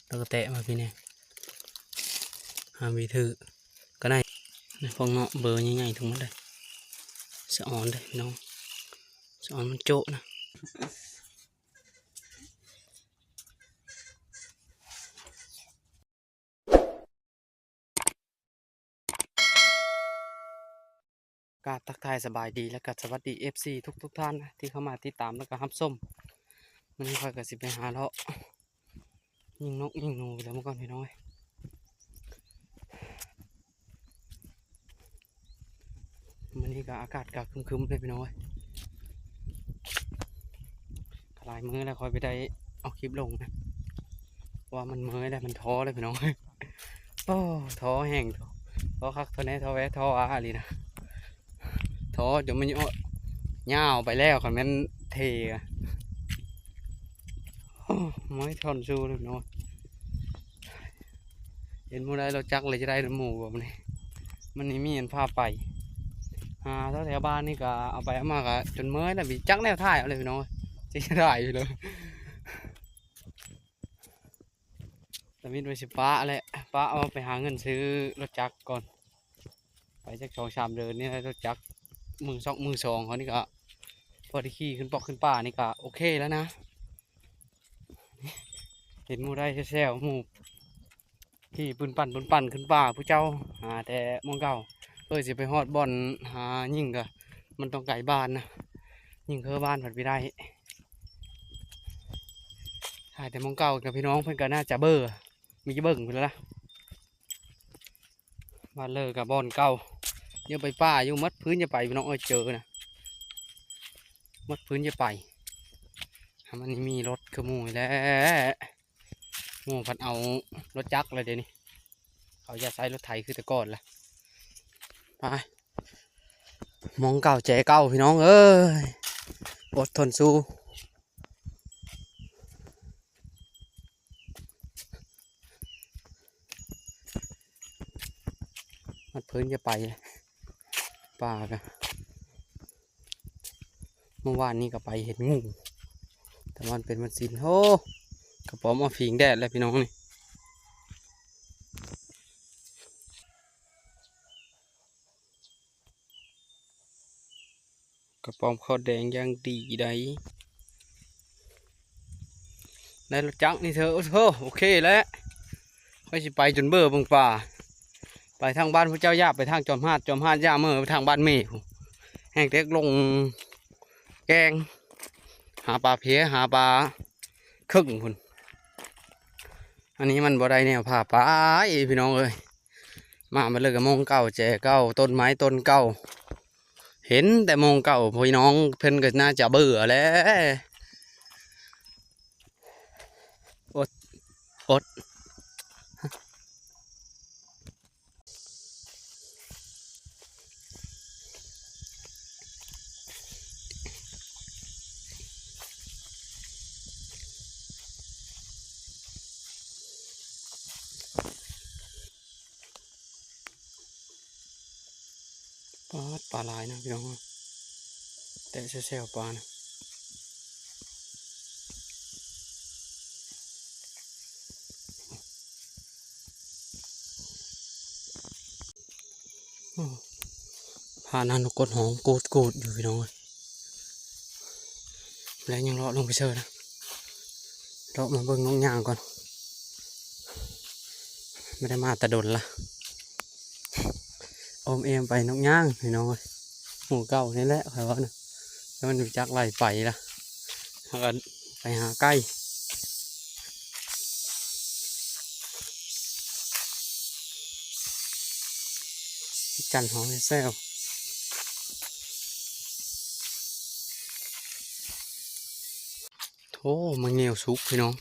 ແລ້ວກໍແຕະມາພີ້ແນ່ ຫາວິຖືກະໄດ້. ພວກເນາະ ເບີໃຫຍ່ໆ ທັງໝົດເລີຍ. ສະອອນເດ້ພີ່ນ້ອງ ສະອອນມັນໂຈະນະ. ກາບທັກທາຍສະບາຍດີ ແລະກໍສະຫວັດດີເອັຟຊີທຸກໆທ່ານນະ ທີ່ເຂົ້າມາຕິດຕາມ ແລະກໍຮັບຊົມ. ມື້ນີ້ຂ້ອຍກໍຊິໄປຫາເລາະຍິງນົກຍິງໜູແລ້ວ ມື້ກ່ອນພີ່ນ້ອງເອີຍ. ມື້ນີ້ກໍອາກາດກໍຄຶມໆເດ້ພີ່ນ້ອງເອີຍ. ຫຼາຍມື້ແລ້ວຂ້ອຍບໍ່ໄດ້ເອົາຄລິບລົງນະ ເພາະວ່າມັນເມື່ອຍແລ້ວ ມັນທໍ້ແລ້ວພີ່ນ້ອງເອີຍ. ໂອ້ ທໍ້ແຮງ ທໍ້ຄັກ ທໍ້ແນ່ ທໍ້ແວ່ ທໍ້ອາອີ່ຫຼີນະ. ທໍ້ຈົນມັນຍາວໄປແລ້ວ ຄັນແມ່ນເທກະ. ໂອ້ ມວຍທ່ອນຊູເລີຍພີ່ນ້ອງ. ເຫັນໝູ່ໄດ້ລົດຈັກເລີຍຈະໄດ້ນຳໝູ່ບໍ່ມື້ນີ້. ມັນນີ້ມີອັນພາໄປ ຫາແຖວໆບ້ານນີ້ກະເອົາໄປເອົາມາກະຈົນເມື່ອຍແລ້ວ ບໍ່ຈັກແນວຖ່າຍເອົາເລີຍພີ່ນ້ອງ ເສຍດາຍຢູ່ເລີຍ. ຕາມິດວ່າຊິປະແຫຼະ ປະເອົາໄປຫາເງິນຊື້ລົດຈັກກ່ອນ ໄປຈັກສອງສາມເດືອນນີ້ແຫຼະ ລົດຈັກມືສອງ ມືສອງເຮົານີ້ກະພໍໄດ້ຂີ່ຂຶ້ນປອກຂຶ້ນປ່ານີ້ກະໂອເຄແລ້ວນະ. ເຫັນໝູ່ໄດ້ແຊວໆ ໝູ່ຂີ່ປືນປັ່ນ ປືນປັ່ນຂຶ້ນປ່າ ຜູ້ເຈົ້າຫາແຕ່ໝ່ອງເກົ່າ ເພື່ອຊິໄປຮອດບ່ອນຫາຍິງກະມັນຕ້ອງໄກບ້ານນະ ຍິງເຄີບ້ານພັດບໍ່ໄດ້. ຫາແຕ່ໝ່ອງເກົ່າກະພີ່ນ້ອງເພິ່ນກະໜ້າຈະເບີ ມີຈະເບິ່ງພຸ້ນລະ ບ້ານເລີກະບ່ອນເກົ່າ ເຍາະໄປປ່າຢູ່ ໝົດພື້ນຈະໄປພີ່ນ້ອງເອີຍ ເຈີນະ ໝົດພື້ນຈະໄປ. ມັນມີລົດຄືໝູ່ແຫຼະ ໝູ່ພັດເອົາລົດຈັກແລ້ວດຽວນີ້ ເຂົາຢ່າໃຊ້ລົດໄຖຄືແຕ່ກ່ອນລະ. ໄປ ໝ່ອງເກົ່າແຈເກົ່າພີ່ນ້ອງເອີຍ ອົດທົນສູ້. ມັນເພິ່ນຈະໄປ ປ່າກະ ເມື່ອວານນີ້ກໍໄປເຫັນງູ ແຕ່ວ່າມັນເປັນວັນສິນ. ໂອ້ ກະປອມເອົາພິງແດດແລ້ວພີ່ນ້ອງນີ້. ກະປອມຂອດແດງຢ່າງດີໃດ. ໄດ້ລົດຈັກນີ້ເທີ ໂອ້ໂຫ ໂອເຄແລ້ວ. ຂ້ອຍຊິໄປຈົນເບີເບິ່ງປ່າ ໄປທາງບ້ານຜູ້ເຈົ້າຢາບ ໄປທາງຈອມຫາດ ຈອມຫາດຢາເມີ ໄປທາງບ້ານເມພຸ້ນ ແຮ່ງແຕ່ລົງແກ້ງ ຫາປາເພ ຫາປາເຄິງພຸ້ນ. ອັນນີ້ມັນບໍ່ໄດ້ແນວພາໄປພີ່ນ້ອງເອີຍ. ມາໝົດເລີຍກະໝ່ອງເກົ່າແຈເກົ່າ ຕົ້ນໄມ້ຕົ້ນເກົ່າ ເຫັນແຕ່ໝ່ອງເກົ່າ ພີ່ນ້ອງເພິ່ນກໍໜ້າຈະເບື່ອແຫຼະ. ອົດ ອົດ. ປາດ ປາຫຼາຍນະພີ່ນ້ອງ ແຕະແຊວໆປານະ. ໂອ້ ພານານົກກົດຮ້ອງກູດໆຢູ່ພີ່ນ້ອງເອີຍ. ແລ້ວຍັງເລາະລົງໄປເຊີນະ ເລາະມາເບິ່ງນົກຍ່າງກ່ອນ ບໍ່ໄດ້ມາແຕ່ດົນລະ. ອ້ອມແອ້ມໄປນົກຍ່າງພີ່ນ້ອງເອີຍ ໝູ່ເກົ່ານີ້ແຫຼະຂ້ອຍເວົ້ານະ ແຕ່ມັນບໍ່ຈັກໄລ່ໄປລະ ເຮົາກໍໄປຫາໄກ່ ຈັນຫອມແຊວ. ໂອ້ ໝາກງຽວສຸກພີ່ນ້ອງ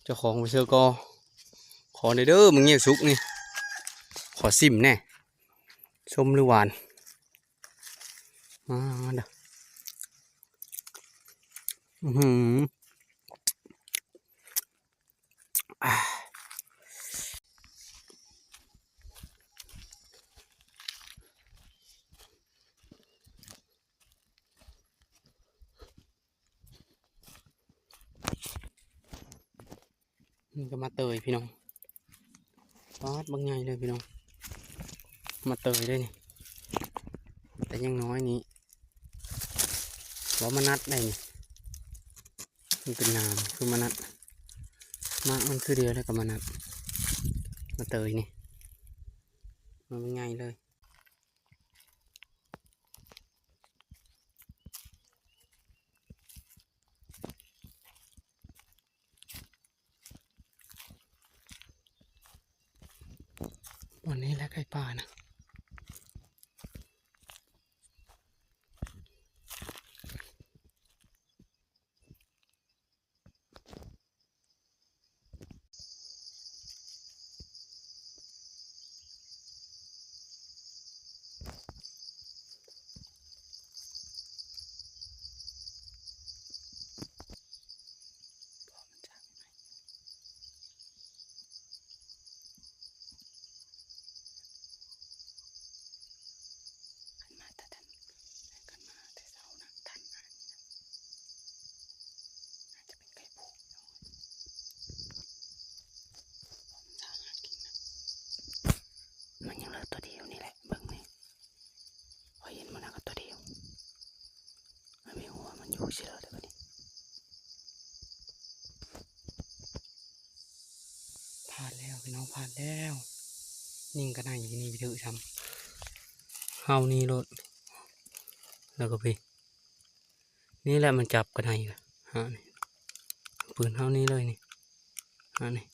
ເຈົ້າຂອງໄປເຊີກໍ ຂໍແດ່ເດີ ໝາກງຽວສຸກນີ້ ຂໍຊິມແດ່ ສົ້ມຫຼືຫວານ? ມາເດີ ອືຫື ອາ. ໂ ນີ້ກໍໝາກເຕີຍພີ່ນ້ອງ ປາດ ບັກໃຫຍ່ເລີຍພີ່ນ້ອງ ໝາກເຕີຍເດ້ນີ້ ແຕ່ຍັງນ້ອຍນີ້ ບໍ່ໝາກນັດໄດ໋ນີ້ ມັນເປັນໜາມຄືໝາກນັດ ໝາກມັນຄືດຽວແລ້ວກໍໝາກນັດ ໝາກເຕີຍນີ້ ມັນໃຫຍ່ເລີຍ. ບ່ອນນີ້ແຫຼະໄກ່ປ່ານະ. ຄັນມາແຕ່ທັນ ຄັນມາແຕ່ເຊົ້ານະ ທັນມານີ້ນະ ອາດຈະເປັນໄກ່ຜູ້ເນາະ ເພາະມັນຫາກິນນະ ມັນຍັງເຫຼືອຕົວດຽວນີ້ແຫຼະ ເບິ່ງນີ້ ຂ້ອຍເຫັນມັນນະກໍຕົວດຽວ ມັນມີຫົວມັນຢູ່ຊື່ເລີຍເດ້ບັດນີ້. ພາດແລ້ວພີ່ນ້ອງ ພາດແລ້ວ ຍິງກະໄນຢູ່ນີ້ໄປຖືກຊ້ຳ ເຮົານີ້ໂລດ ແລ້ວກໍພີ້ ນີ້ແຫຼະມັນຈັບກະໄນ ຫານີ້ ປືນເຮົານີ້ເລີຍນີ້ ຫານີ້.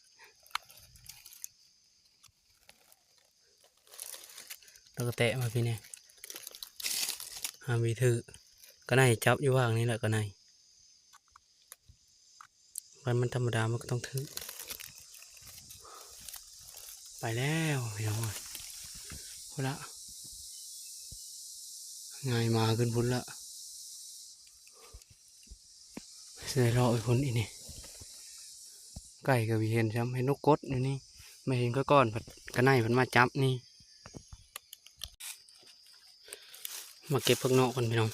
ແລ້ວກໍແຕະມາພີ້ແດ່ ຫາບໍ່ຖືກ ກະໄນຈັບຢູ່ຫວ່າງນີ້ແຫຼະ ກະໄນ ຄັນມັນທຳມະດາມັນກໍຕ້ອງຖືກ. ໄປແລ້ວພີ່ນ້ອງເອີຍ ພຸ້ນລະ ງ່າຍມາຂຶ້ນພຸ້ນລະ. ຊິໄດ້ເລາະໄປພຸ້ນອີກນີ້ ໄກ່ກໍບໍ່ເຫັນຊ້ຳ ເຫັນນົກກົດຢູ່ນີ້ ມາເຫັນຂ້ອຍກ່ອນ ພັດກະໄນເພິ່ນມາຈັບນີ້. ມາເກັບຜັກເນາະກ່ອນພີ່ນ້ອງ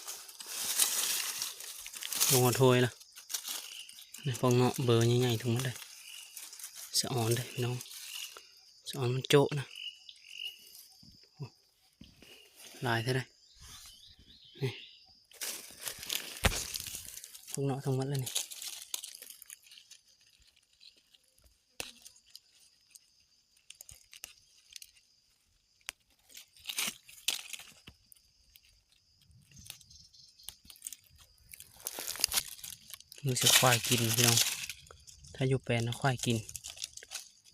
ລົງຮອດຖ້ວຍລະ ນີ້ຜັກເນາະເບີໃຫຍ່ໆ ທັງໝົດເລີຍ ສະອອນເດ້ພີ່ນ້ອງ ສະອອນມັນໂຈະນະ. ຫຼາຍແທ້ເດ້ ນີ້ ພວກເນາະທັງໝົດເລີຍນີ້ ມີແຕ່ຄວາຍກິນພີ່ນ້ອງ ຖ້າຢູ່ແປນນະຄວາຍກິນ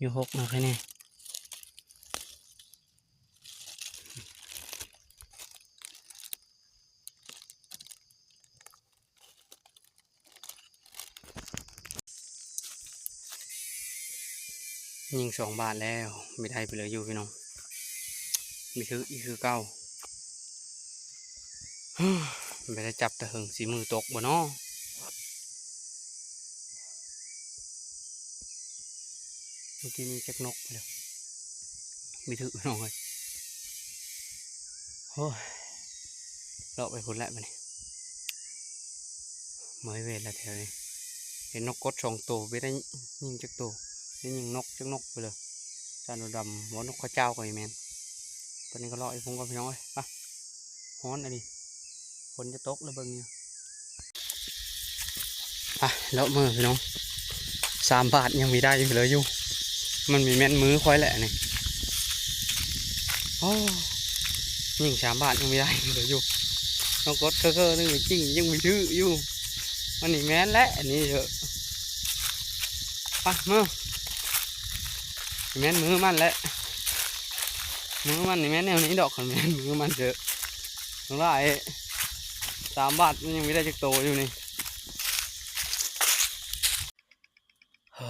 ຢູ່ຮົກນະໃຄແນ່. ຍິງສອງບາດແລ້ວ ບໍ່ໄດ້ໄປເລີຍຢູ່ພີ່ນ້ອງ ບໍ່ຖືກອີກຄືເກົ່າ. ບໍ່ໄດ້ຈັບແຕ່ເຫິງ ສີມືຕົກບໍ່ນໍ? ເມື່ອກີ້ນີ້ຈັກນົກໄປແລ້ວ ບໍ່ຖືກນ້ອງເອີຍ. ໂອ້ຍ ເລາະໄປພຸ້ນແຫຼະບັດນີ້ ເມື່ອຍເວນແລ້ວແຖວນີ້ ເຫັນນົກກົດສອງໂຕ ບໍ່ໄດ້ຍິງຈັກໂຕ ໄດ້ຍິງນົກຈັກນົກໄປເລີຍ ຈານດຳ ບໍ່ນົກເຂົາເຈົ້າກໍບໍ່ແມ່ນ. ຕອນນີ້ກໍເລາະຢູ່ພຸ້ນກ່ອນພີ່ນ້ອງເອີຍ ໄປ ຮ້ອນອີ່ຫຼີ ຝົນຈະຕົກແລ້ວເບິ່ງຢູ່. ໄປ ເລາະເມືອພີ່ນ້ອງ ສາມບາດຍັງບໍ່ໄດ້ເລີຍຢູ່ ມັນບໍ່ແມ່ນມືຂ້ອຍແຫຼະນີ້. ໂອ້ ຍິງສາມບາດຍັງບໍ່ໄດ້ເລີຍຢູ່ ນ້ອງກົດເຄີໆ ໜຶ່ງຍິງຍັງບໍ່ຖືກຢູ່ ມັນນີ້ແມ່ນແຫຼະ ອັນນີ້ເຖາະ ໄປ ມາ ແມ່ນມືມັນແຫຼະ ມືມັນນີ້ແມ່ນແນວນີ້ດອກ ຄັນແມ່ນມືມັນເຖາະ. ນ້ອງຫຼ້າເອີຍ ສາມບາດມັນຍັງບໍ່ໄດ້ຈັກໂຕຢູ່ນີ້. ເຮີ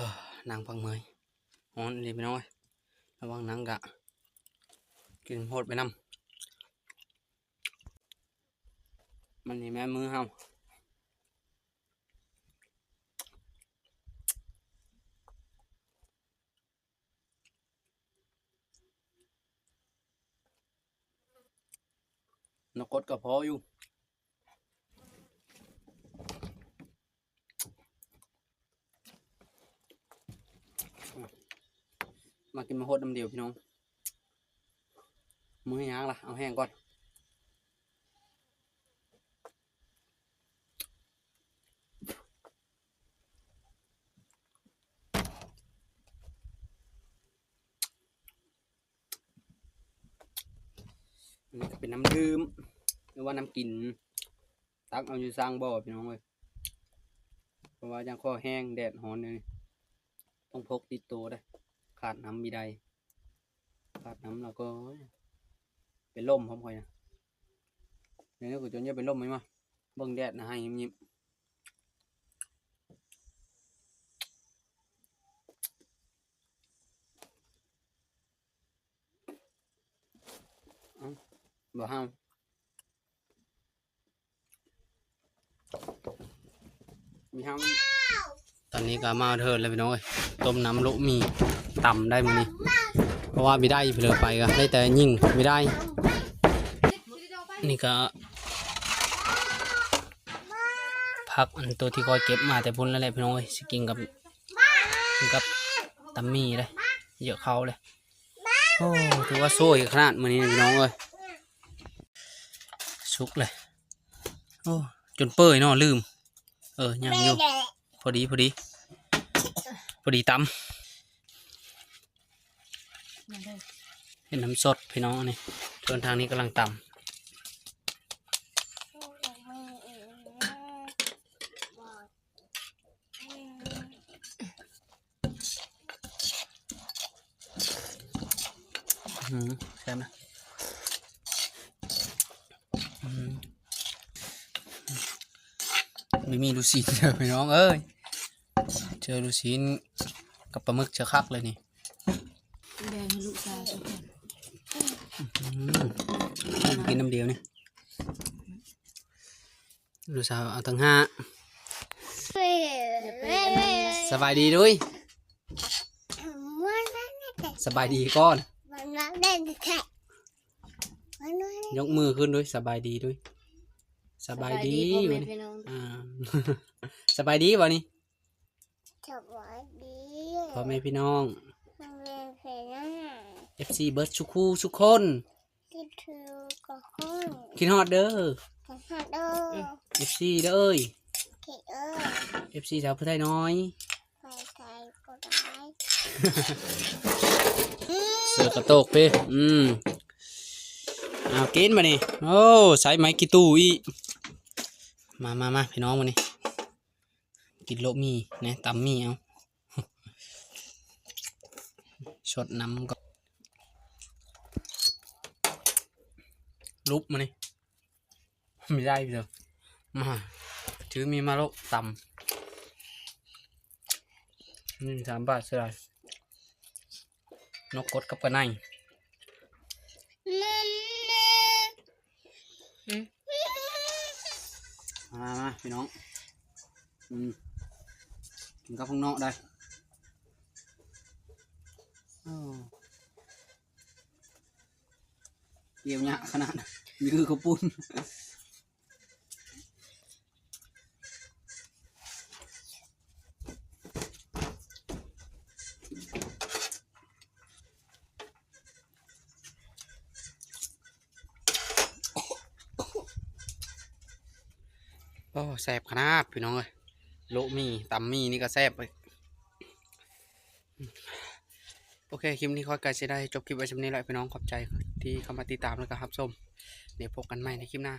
ນັ່ງພັກເມື່ອຍ ຮ້ອນອີ່ຫຼີພີ່ນ້ອງເອີຍ ລະຫວ່າງນັ່ງກະກິນໂພດໄປນຳ ມັນນີ້ແມ່ນມືເຮົາ. ນົກກົດກໍພໍຢູ່. ມາກິນໝາກໂຫດນຳດຽວພີ່ນ້ອງ. ມື້ຍາກລະ ເອົາແຫ້ງກ່ອນ. ອັນນີ້ກໍເປັນນ້ຳດື່ມ ຫຼືວ່ານ້ຳກິນ ຕັກເອົາຢູ່ສ້າງບໍ່ພີ່ນ້ອງເອີຍ. ເພາະວ່າຢ້ານຄໍແຫ້ງ ແດດຮ້ອນນີ້ ຕ້ອງພົກຕິດໂຕເດ້ ຂາດນ້ຳບໍ່ໄດ້. ຂາດນ້ຳແລ້ວກໍເປັນລົມພ້ອມຂ້ອຍນະ. ດຽວນີ້ກໍຈົນຈະເປັນລົມແມ່ນບໍ່? ເບິ່ງແດດນະ ໃຫ້ຍິ້ມໆ. ເອົ້າ ບໍ່ເຮົາ. ມີເຮົາ ຕອນນີ້ກໍມາເທີດແລ້ວພີ່ນ້ອງເອີຍ. ຕົ້ມນ້ຳໂລະໝີ່ ຕຳໄດ້ມື້ນີ້ ເພາະວ່າບໍ່ໄດ້ ເຜີໄປກໍໄດ້ແຕ່ຍິງບໍ່ໄດ້. ນີ້ກໍຜັກອັນໂຕທີ່ຂ້ອຍເກັບມາແຕ່ພຸ້ນແລ້ວແຫຼະພີ່ນ້ອງເອີຍ. ຊິກິນກັບ ກິນກັບຕຳໝີ່ເດ້ ເຍາະເຂົ້າເລີຍ. ໂອ້ ຖືວ່າໂຊຍຂະໜາດມື້ນີ້ພີ່ນ້ອງເອີຍ. ສຸກເລີຍ. ໂອ້ ຈົນເປີຍເນາະ ລືມ. ເອີ ຍັງຢູ່ ພໍດີ ພໍດີ ພໍດີຕຳ. ເຮັດນ້ຳສົດພີ່ນ້ອງ ອັນນີ້ ສ່ວນທາງນີ້ກຳລັງຕຳ. ອືມ ແຊບນະ. ອືມ ມີ ມີລູກຊີ້ນເດີພີ່ນ້ອງເອີຍ. ເຈີລູກຊີ້ນກັບປາໝຶກຈະຄັກເລີຍນີ້. ແບ່ງໃຫ້ລູກຊາຍເຂົາກ່ອນ. ອືມ ກິນນ້ຳດຽວນີ້. ລູກສາວເອົາຕັ້ງຫ້າ. ສະບາຍດີດຸຍ. ສະບາຍດີກ່ອນ. ຍົກມືຂຶ້ນດຸຍ. ສະບາຍດີດຸຍ. ສະບາຍດີ ສະບາຍດີພໍ່ແມ່ພີ່ນ້ອງ. ອ່າ ສະບາຍດີບໍ່ນີ້? ສະບາຍດີພໍ່ແມ່ພີ່ນ້ອງ ພໍ່ແມ່ພີ່ນ້ອງ ເອັຟຊີເບິດສູ່ຄູ່ສູ່ຄົນ. ຄິດເຖິງກໍຄົນ ຄິດຮອດເດີ ຄິດຮອດເດີ ເອັຟຊີເດີເອີຍ ເອັຟຊີເອີຍ ເອັຟຊີສາວຜູ້ໄທນ້ອຍ ຜູ້ໄທຜູ້ນ້ອຍ ເສືອກະໂຕກເພ. ອືມ ເອົາກິນບາດນີ້. ໂອ້ ໃສ່ໄມ້ກີຕູ້ອີກ. ມາ ມາ ມາ ພີ່ນ້ອງ ບາດນີ້ ກິນໂລະໝີ່ແດ່ ຕຳໝີ່ເອົາ ຊົດນ້ຳກ່ອນ. ລຸບມານີ້ ມີໄດ້ເດີ ມາ ຖືມີມາໂລະຕຳ. ນີ້ສາມບາດເສຍດາຍ ນົກກົດກັບກະໄນ. ອືມ ມາ ມາ ພີ່ນ້ອງ ອືມ ກິນກັບຂ້າງນອກໄດ້. ໂອ້ ກ່ຽວຍາກຂະໜາດ ນີ້ຄືເຂົ້າປຸ້ນ. ໂອ້ ແຊບຂະໜາດພີ່ນ້ອງເອີຍ ໂລະໝີ່ ຕຳໝີ່ນີ້ກໍແຊບເລີຍ. ໂອເຄ ຄລິບນີ້ຂ້ອຍກໍຊິໄດ້ຈົບຄລິບໄວ້ຊ່ຳນີ້ແຫຼະພີ່ນ້ອງ ຂອບໃຈທີ່ເຂົ້າມາຕິດຕາມ ແລ້ວກໍຮັບຊົມ. ດຽວພົບກັນໃໝ່ໃນຄລິບໜ້າ.